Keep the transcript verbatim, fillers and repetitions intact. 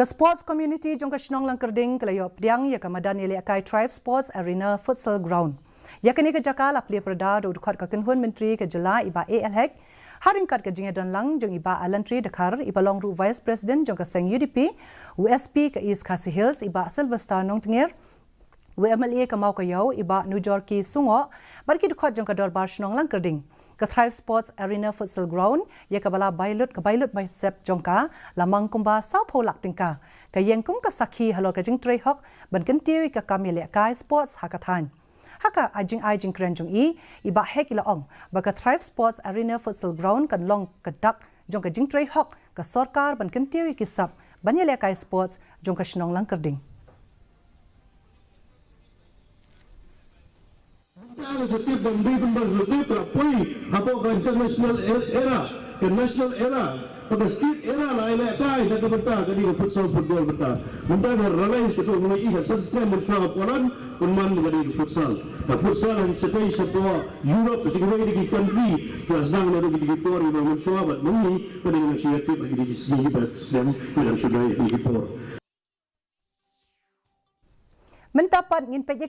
Ka sports community jong ka shnong Langkyrding ka la ïoh pdiang ïa ka madan ïalehkai Thrive Sports Arena Futsal Ground. Ïa kane ka jaka la plie pyrda da u dkhot ka kynhun myntri ka jylla i Bah A L Hek, ha ryngkat ka jingïadon lang jong i Bah Alantri Dkhar, i ba long ruh Vice President jong ka seng U D P, u S P ka East Khasi Hills i Bah Sylvester Nongtnger, u M L A ka Mawkaiaw i Bah Nujorki Sungoh, bad ki dkhot jong ka Dorbar Shnong Langkyrding. Ka Thrive Sports Arena Futsal Ground, ïa kaba la bai lut ka bai lut bai sep jong ka, la mang kumba saw phew lak tyngka. Ka ïeng kum ka sakhi halor ka jingtrei hok ban kyntiew ïa ka kam ïalehkai sports ha ka thaiñ. Ha ka ai jingai jingkren jong i, i Bah Hek i la ong ba ka Thrive Sports Arena Futsal Ground kan long ka dak jong ka jingtrei hok ka sorkar ban kyntiew ïa ki sap ban ïalehkai sports jong ka shnong Langkyrding. Ka sa tip ban dei pynban sa tip ka poi hapoh ka international er-, era, ka national era, bad ka state era la ïalehkai na ka bynta ka dei ka futsal football bynta. Bynta ka realize ka to ngi i ka san snem mynshuwa ka Poland, pynban ka dei ka futsal. Ka futsal ha shatai shapoh Europe, ka jingwei da ki country, ka la sdang na ki por, i ba mynshuwa bad mynni, ka dei ka shu ïa tip ha ki dei ki sngi bad snem, ka dang shu dei ha ki por. Mynta pat ngin peit ïa